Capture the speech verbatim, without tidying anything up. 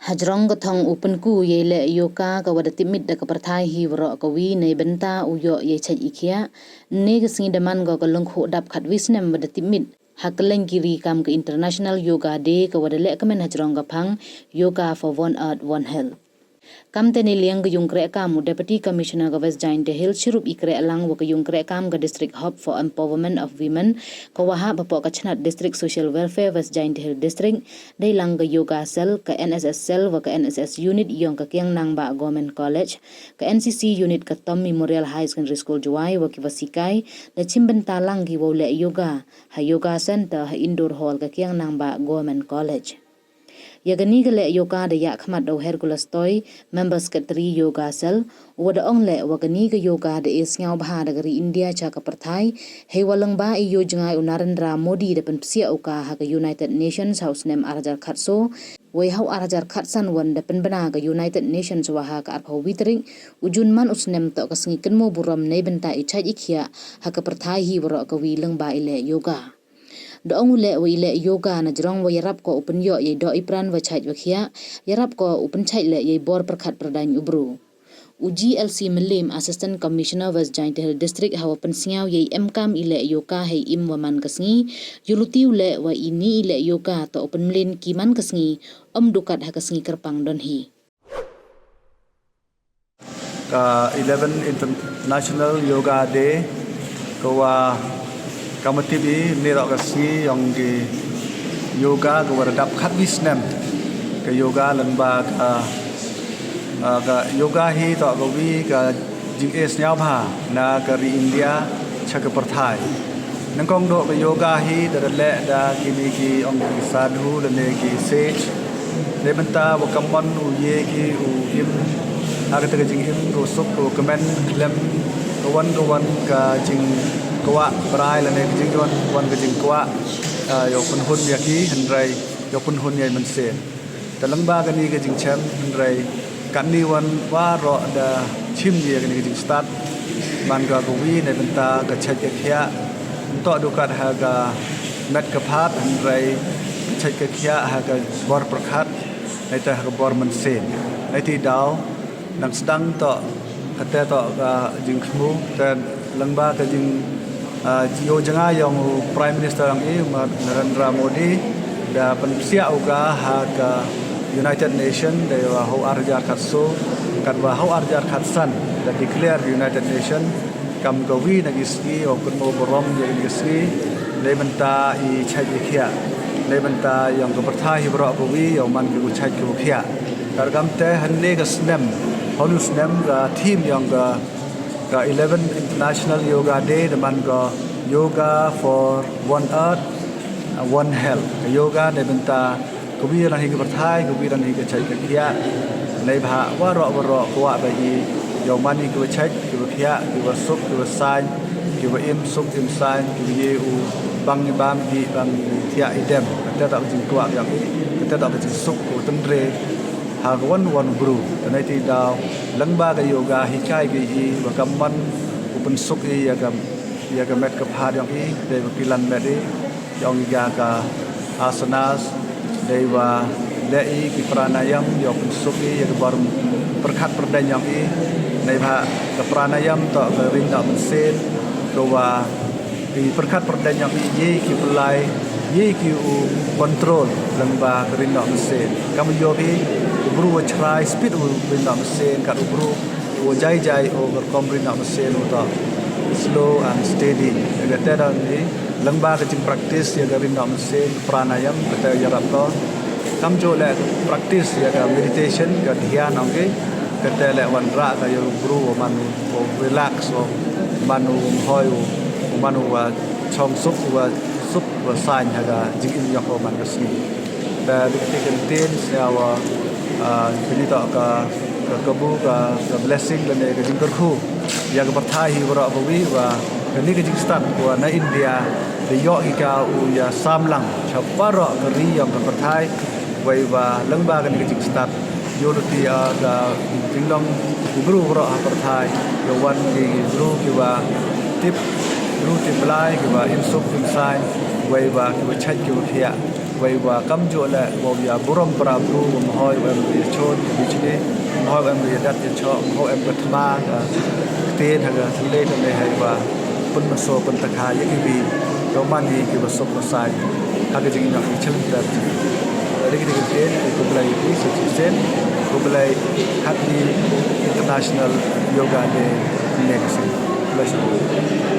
Hajrong ka thong u pynku yei leh yoga ka wa da tipmit da ka pyrthai hi waroh kawi neibynta u yoh yei chait i khiah, ynne ka sngi da man ko ka lyngkhuh dap khatwi snem wa da tipmit ha kylleiñ ki ri kam ka International Yoga Day ka wa da lehkmen hajrong ka phang Yoga for One Earth, One Health. Kamte neiliang ka yung krehkam u Deputy Commissioner ka West Jaintia Hills chirup i krehlang wa ka yung krehkam ka District Hub for Empowerment of Women ka wa hap hapoh ka chnat District Social Welfare West Jaintia Hills District, deilang ka Yoga Cell, ka N S S Cell wa ka N S S Unit yong ka Kiang Nangbah Government College, ka N C C Unit ka Tom Memorial High Secondary School Jowai wa ki wa sikai, da chimbynta lang ki wow leh yoga ha Yoga Center ha Indoor Hall ka Kiang Nangbah Government College. Ya kani ka leh yoga da yahkhmat da u Hercules Toi, Member Secretary Yoga Cell, u wa da ong leh wa kani ka yoga da e sngewbha da ka ri India cha ka pyrthai, hei wa lyngba i yow jngai u Narendra Modi da pynpsiah u ka ha ka United Nations ha u snem ar hajar khatsoo, wei ha u ar hajar khatsan wan da pynbna ka United Nations wa ha ka arphaw wi tarik u Jun man u snem toh ka sngi kynmaw burom neibynta i chait i khiah ha ka pyrthai hi waroh kawi lyngba i leh yoga. Da ong u leh wa i leh yoga na jrong wa yarap ko u pynyoh yei doh i pran wa chait wa khiah, yarap ko u pynchait leh yei bor pyrkhat pyrdaiñ u bru. U G L C Mylliem, Assistant Commissioner West Jaintia Hills District, ha wa pynsngew yei emkam i leh yoga hei im wa man ka sngi, yow luti u leh wa ini i leh yoga toh u pynmlien ki man ka sngi, ym du kat ha ka sngi kyrpang don hi. Ka eleven International Yoga Day, ka wa kam wa tip i, ynne toh ka sngi yong ki yoga ka wa da dap khatwi snem. Ka yoga lyngba ka, ah, ka yoga hi toh kawi ka jing e sngewbha na ka ri India cha ka pyrthai. Nyngkong doh ka yoga hi da leh da kini ki ong ki sadhu lane ki sage. Neibynta wa kammon u ye ki u im ha kata ka jingim, u suk u kmen khlem ka wan ka wan ka jingkwah brai lane ka jingwan wan ka jingkwah, ah, yow pynhun ya ki, hynrei yow pynhun ya i mynsiem. Te lyngba kani ka jingchem, hynrei katni wan waroh da chim ya kani ka jingstad, man ka kawi neibynta ka chait ka khiah, ym toh du kat ha ka met ka phad, hynrei ka chait ka khiah ha ka bor pyrkhat, neite ha ka bor mynsiem. Neite daw, nang sdang toh, kate toh ka jingthmu, te lyngba ka jing, ah, yow jngai yong u Prime Minister yong i, u Narendra Modi, da pynpsiah u ka ha ka United Nation, da wa ha u ar hajar khatsoo, kat wa ha u ar hajar khatsan, da declare United Nation kam kawi na ki sngi wow kynmaw burom ya kani ka sngi, neibynta i chait i khiah, neibynta yong ka pyrthai hi waroh kawi yow man ki u chait ki u khiah. Ka kamte hynne ka snem, hynne u snem ka theme yong ka, ka eleven International Yoga Day da man ka Yoga for One Earth, uh, One Health. Ka yoga neibynta kawi ran hi ka pyrthai, kawi ran hi ka chait ka khiah. Neibhah waroh waroh kwah ba i yow man i ki wa chait, ki wa khiah, ki wa suk, ki wa saiñ, ki wa im suk im saiñ, ki wa ye u bang i bam ki, bang i thiah i dem. Kate toh ka jingkwah yong i, kate toh ka jingsuk ka wa tynre ha ka wan wan u bru. Te neite daw, lyngba ka yoga hikai ka i wa kammon u pynsuk i ya ka, ya ka met ka phad yong i, dei wa ki lan met i, yong i ya ka asanas, dei wa leh i ki pranayam yow pynsuk i ya ka bor pyrkhat pyrdaiñ yong i. Neibhah ka pranayam toh ka ring noh mynsiem, ka wa i pyrkhat pyrdaiñ yong i, ye ki pynlai, ye ki u control lyngba ka ring noh mynsiem. Kam yoh i u bru wa chrai speed u ring noh mynsiem, kat u bru wa jai jai u ka rukom ring noh mynsiem u toh slow and steady. Kate daw ni lyngba ka jingpractice ya ka ring noh mynsiem, pranayam, kate yarap ko. Kamjooh leh practice ya ka meditation, ka dhyan ong ki, kate leh wanrah ka ya u bru wa man u relax, wa man u hoi, wa man u wa chong suk, wa suk, wa saiñ ha ka jingim yong ko man ka sngi. Te da kati ka ktien sñiaw wa, ah, kani toh ka, ka kabu, ka, ka blessing lane ka jingkyrkhu ya ka pyrthai hi waroh kawi wa kani ka jingstad wa na India da yoh i ka u ya samlang cha waroh ka ri yong ka pyrthai. Wei wa lyngba kani ka jingstad yow luti ya ka jinglong ki bru waroh ha pyrthai, yow wan ki bru ki wa tip, bru tip Blai, ki wa im suk im saiñ, wei wa ki wa chait ki wa khiah. Wei wa kamjooh leh wow ya burom para bru, wa ym hoi wa em ya chon ya bichli, ym hoi wa em ya dat ya choh, ym hoi em ka thma ka ktien ha ka thlei thlei, hei wa pynmynsaw pyntakha ya kiwi, yow man i kiwa suk wa sai ha ka jingim yong i chilynter. Ri ki ri ki ktien, khublei i phi sa chisien, khublei Happy International Yoga Day. Next. Khublei sa.